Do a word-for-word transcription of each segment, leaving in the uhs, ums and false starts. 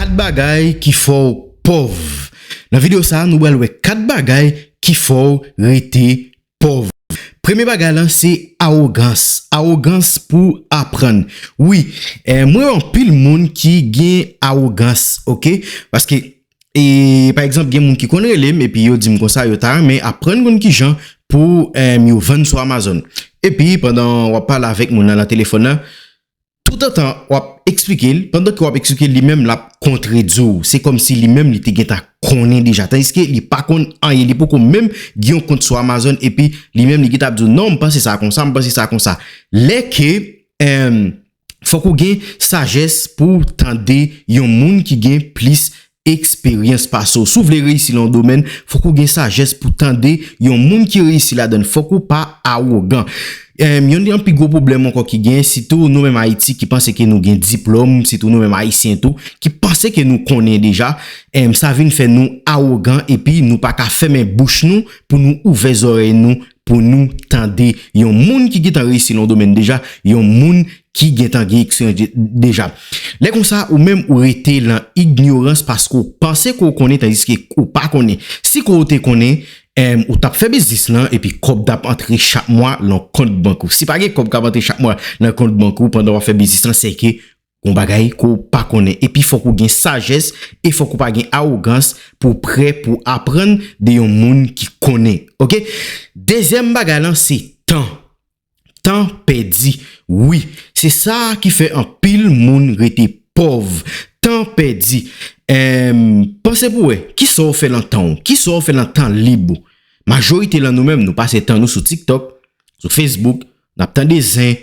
Kat bagay ki fè w pòv. Nan videyo sa a, nou pral wè kat bagay ki fè w rete pòv. Premye bagay lan se awogans. Awogans pou aprann. Wi, eh, mwen wè anpil moun ki gen awogans, oke? Paske, e, pa egzanp, gen moun ki konn rele m epi yo di m konsa, yo ta renmen aprann konn kijan pou, eh, yo vann sou Amazon. Epi, pandan w ap pale avèk moun nan nan telefòn nan, toutotan w ap eksplike l, pandan ke w ap eksplike l, li menm l ap kontredi w. Se kòmsi li menm li te gentan konnen deja. Tandiske li pa konn anyen, li poko menm gen yon kont sou Amazon, epi li menm li gentan ap di w, "Non, m panse sa konsa, m panse sa konsa." Lè ke, em, fòk ou gen sajès pou w tande yon moun ki gen plis eksperyans pase w. Si w vle reyisi nan yon domèn, fòk ou gen sajès pou tande yon moun ki reyisi ladan l. Fòk ou pa awogan. Em, yonn nan pi gwo pwoblèm ankò ki gen, sitou nou menm Ayiti ki panse ke nou gen diplòm, sitou nou menm Ayisyen tou, ki panse ke nou konnen deja, em, sa vin fè nou awogan epi nou pa ka fèmen bouch nou pou nou ouvè zòrèy nou, pou nou tande yon moun ki gentan reyisi nan yon domèn deja, yon moun ki gentan gen eksperyans de-, deja. Lè konsa, ou menm ou rete lan ignorans paske w panse ke w konnen, tandiske ou pa konnen. Si ke w te konnen, em, ou t ap fè biznis lan, epi kòb t ap antre chak mwa lan kont bank ou. Si pa gen kòb k ap antre chak mwa lan kont bank ou pandan w ap fè biznis lan, se ke yon bagay ke w pa konnen. Epi fòk ou gen sajès, e fòk ou pa gen awogans pou w prè pou aprann de yon moun ki konnen. Oke? Dezyèm bagay lan, se tan. Tan pèdi. Wi, se sa ki fè anpil moun rete pòv. Tan pèdi. Em, panse pou wè, kisa w fè lan tan w? Kisa w fè lan tan lib ou? Majorite lan nou menm, nou pase tan nou sou TikTok, sou Facebook, n ap tande zen.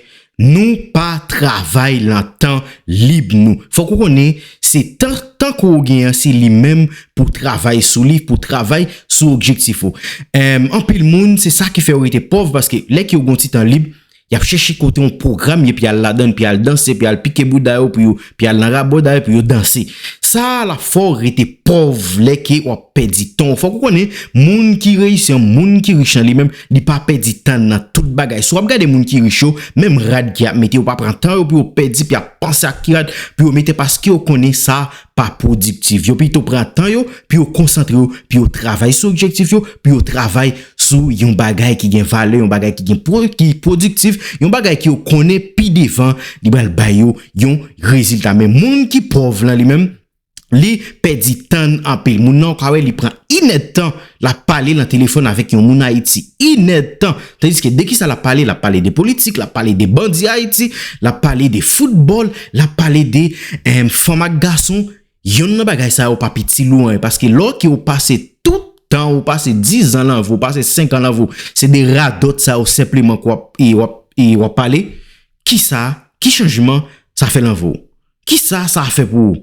Nou pa travay lan tan lib nou. Fòk ou konnen, se tan, tan ke w gen an, se li menm pou travay sou li, pou travay sou objektif ou. Em, anpil moun, se sa ki fè yo rete pòv, paske lè ke yo gen yon ti tan lib, y ap chèche kote yon pwogram, epi al ladan, epi al danse, epi al pike bouda yo, pou yo, epi al nan rabòday pou yo danse. Sa l ap fè w rete pòv lè ke w ap pèdi tan w. Fòk ou konnen, moun ki reyisi an, moun ki rich an li menm, li pa pèdi tan nan tout bagay. Si w ap gade moun ki rich yo, menm rad ke y ap mete, yo pa pran tan yo pou yo pèdi, pou y ap panse ak ki rad pou yo mete, paske yo konnen sa pa pwodiktif. Yo pito pran tan yo pou yo konsantre yo, pou yo travay sou objektif yo, pou yo travay sou yon bagay ki gen valè, yon bagay ki gen pwo-, ki pwodiktif, yon bagay ke yo konnen pi devan, li pral bay yo yon rezilta. Men moun ki pòv lan li menm, li pèdi tan anpil. Moun nan, ou ka wè, li pran inèdtan, l ap pale lan telefòn avèk yon moun Ayiti. Inèdtan. Tandiske de kisa l ap pale? L ap pale de politik, l ap pale de bandi Ayiti, l ap pale de foutbòl, l ap pale de, em, fanm ak gason. Yonn nan bagay sa yo pa piti lou anyen, paske lè ke w pase tout tan, ou pase diz an lan vi w, ou pase senk an lan vi w, se de radòt sa yo senpleman ke w ap, e w ap, e w ap pale. Kisa, ki chanjman sa fè lan vi w? Kisa sa fè pou ou?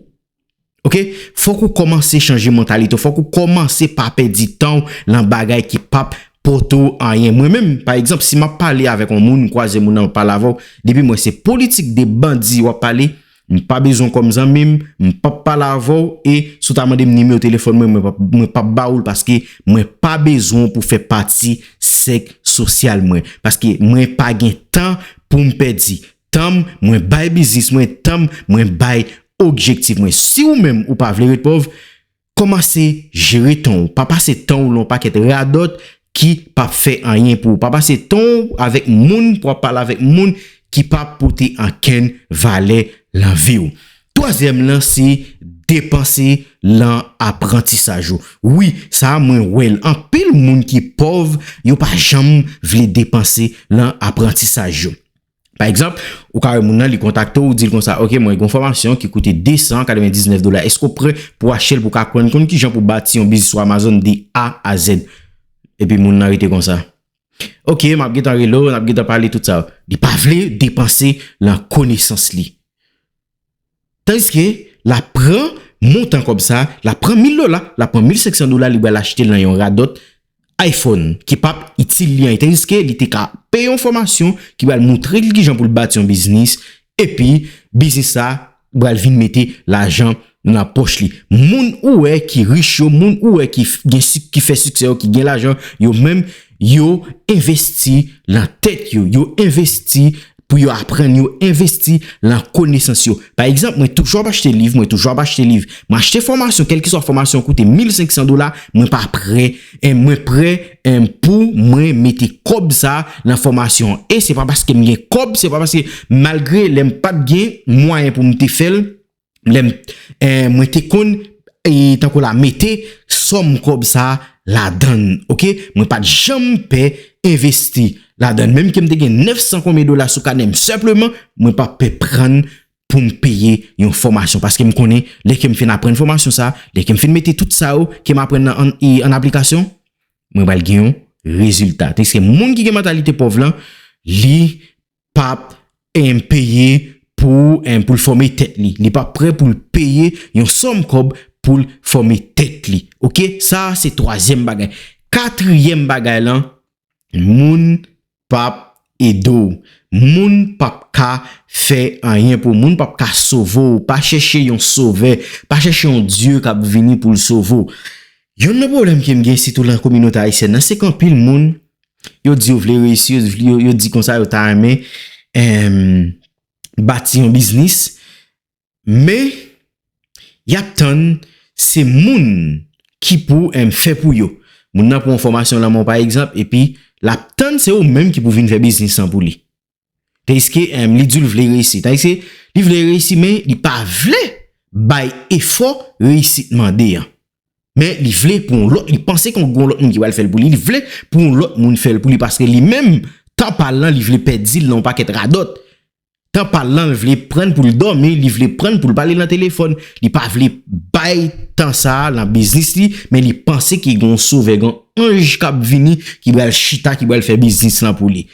Oke? Fòk ou kòmanse chanje mantalite w. Fòk ou kòmanse pa pèdi tan w lan bagay ki p ap pote w anyen. Mwen menm, pa egzanp, si m ap pale avèk yon moun, m kwaze moun nan, m ap pale avè w, depi m wè se politik de bandi w ap pale, m pa bezwen w kòm zanmi m, m p ap pale avè w, e si w ta mande m nimewo telefòn mwen, mwen p ap, mwen p ap ba ou l, paske mwen pa bezwen w pou fè pati sèk sosyal mwen. Paske mwen pa gen tan pou m pèdi. Tan m, mwen bay biznis mwen, tan m, mwen bay objektif mwen. Si ou menm ou pa vle ret pòv, kòmanse jere tan w. Pa pase tan w lan yon pakèt radòt ki p ap fè anyen pou ou. Pa pase tan w avèk moun pou w ap pale avèk moun ki p ap pote ankenn valè lan vi w. Twazyèm lan, se depanse lan aprantisaj ou. Wi, sa a mwen wè l. Anpil moun ki pòv, yo pa janm vle depanse lan aprantisaj yo. Pa egzanp, ou ka wè moun nan, li kontakte w, ou di l konsa, "Oke, mwen gen yon fòmasyon ki koute de san katrevendiznèf dola. Èske w prè pou w achte l, pou w ka aprann konn kijan pou w bati yon biznis sou Amazon de A a Z?" Epi moun nan rete konsa. "Oke, m ap gentan rele w, n ap gentan pale tout sa yo." Li pa vle depanse lan konesans li. Tandiske l ap pran montan kòb sa, l ap pran mil dola, l ap pran mil senk san dola, li pral achte l nan yon radòt iPhone ki p ap itil li anyen. Tandiske li te ka peye yon fòmasyon ki pral montre l kijan pou l bati yon biznis, epi biznis sa pral vin mete lajan nan pòch li. Moun ou wè ki rich yo, moun ou wè ki f-, gen sik-, ki fè siksè yo, ki gen lajan, yo menm, yo envesti lan tèt yo, yo envesti pou yo aprann yo envesti lan konesans yo. Pa egzanp, mwen toujou ap achte liv, mwen toujou ap achte liv. Mwen achte fòmasyon, kèlkeswa fòmasyon koute mil senk san dola, mwen pa prè, e mwen prè, e pou mwen mete kòb sa lan fòmasyon an. E se pa paske m gen kòb, se pa paske malgre lè m pa t gen mwayen pou m te fè l, lè m, e, mwen te konn, e, tankou la, mete sòm kòb sa ladann, oke? Mwen pa t janm pè envesti ladann. Menm ke m te gen nèf san konbyen dola sou kanè m, senpleman, mwen pa pè pran pou m peye yon fòmasyon. Paske m konnen, lè ke m fin aprann fòmasyon sa, lè ke m fin mete tout sa yo ke m aprann nan, an, e, an aplikasyon, mwen pral gen yon rezilta. Tandis ke moun ki gen mantalite pòv lan, li p ap, em, peye pou, em, pou l fòme tèt li. Li p ap prè pou l peye yon sòm kòb pou l fòme tèt li. Oke? Sa a se twazyèm bagay. Katriyèm bagay lan, moun p ap ede w. Moun p ap ka fè anyen pou ou. Moun p ap ka sove w. Pa chèche yon sovè. Pa chèche yon Dye k ap vini pou l sove w. Youn nan pwoblèm ke m gen, sitou lan kominote ayisyèn nan, se ke anpil moun, yo di yo vle reyisi, yo, yo, yo di konsa yo ta renmen, em, bati yon biznis, men y ap tann se moun ki pou, em, fè pou yo. Moun nan pran yon fòmasyon lan men w, pa egzanp, epi l ap tann se ou menm ki pou vin fè biznis lan pou li. Tandiske, em, li di l vle reyisi. Tandiske li vle reyisi, men li pa vle bay efò reyisit mande an. Men li vle pou yon lòt, li panse ke yon lòt moun ki pral fè l pou li, li vle pou yon lòt moun fè l pou li, paske li menm, tan pa l lan, li vle pèdi l nan yon pakèt radòt. Tan pa l lan, li vle pran l pou l dòmi, li vle pran l pou l pale nan telefòn. Li pa vle bay tan sa a nan biznis li, men li panse ke gen yon sovè, gen yon anj k ap vini, ki pral chita, ki pral fè biznis lan pou li.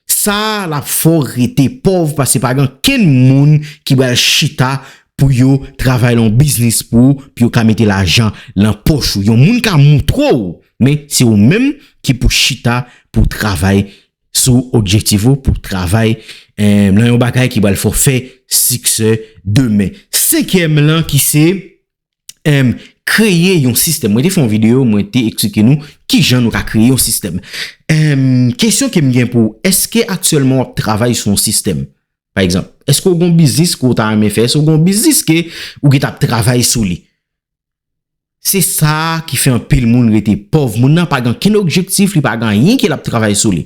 Sa l ap fè w rete pòv, paske pa gen okenn moun ki pral chita pou yo travay lan yon biznis pou ou, pou yo ka mete lajan lan pòch ou. Yon moun ka moutre w, men se ou menm ki pou chita pou w travay sou objektif ou, pou w travay, eh, lan yon bagay ki pral fè w fè siksè demen. Senkyèm lan ki se, em, kreye yon sistèm. Mwen te fè yon videyo, mwen te eksplike nou kijan nou ka kreye yon sistèm. Em, kesyon ke m gen pou ou, èske aktyèlman w ap travay sou yon sistèm? Pa egzanp, èske w gen yon biznis ke w ta renmen fè? Èske w gen yon biznis ke ou gentan ap travay sou li? Se sa ki fè anpil moun rete pòv. Moun nan pa gen okenn objektif, li pa gen anyen ke l ap travay sou li.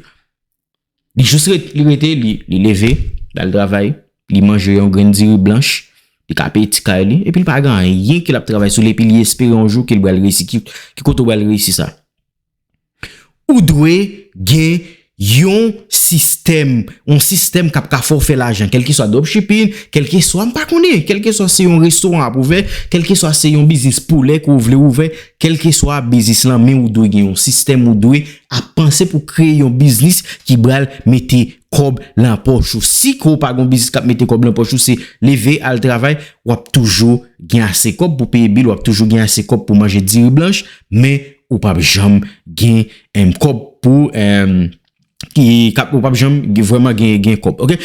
Li jis ret-, li rete, li, li leve, l al travay, li manje yon grenn diri blanch, li ka peye ti kay li, epi li pa gen anyen ke l ap travay sou li, epi li espere yon jou ke l pral reyisi. Ki, ki kote w pral reyisi sa? Ou dwe gen yon sistèm, yon sistèm k ap ka fè w fè lajan, kèlkeswa dropshipping, kèlkeswa, m pa konnen, kèlkeswa se yon restoran w ap ouvè, kèlkeswa se yon biznis poulè ke w vle ouvè, kèlkeswa biznis lan, men ou dwe gen yon sistèm, ou dwe ap panse pou kreye yon biznis ki pral mete kòb lan pòch ou. Si ke w pa gen yon biznis k ap mete kòb lan pòch ou, se leve al travay, w ap toujou gen ase kòb pou peye bil, w ap toujou gen ase kòb pou manje diri blanch, men ou p ap janm gen, em, kòb pou, em, ki, k ap, ou p ap janm gen, vrèman gen, gen kòb, oke?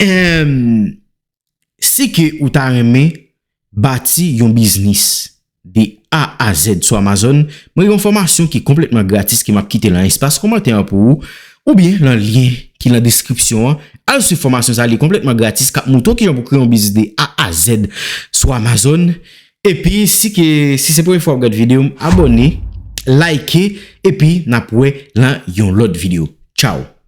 Em, si ke ou ta renmen bati yon biznis de A a Z sou Amazon, mwen gen yon fòmasyon ki konplètman gratis ke m ap kite lan espas kòmantè an pou ou, oubyen lan lyen ki lan deskripsyon an. Al swiv fòmasyon sa, li konplètman gratis, k ap moutre w kijan pou kreye yon biznis de A a Z sou Amazon. Epi, si ke, si se premye fwa w ap gade videyo m, abòne, like, epi n ap wè lan yon lòt videyo. Tchao!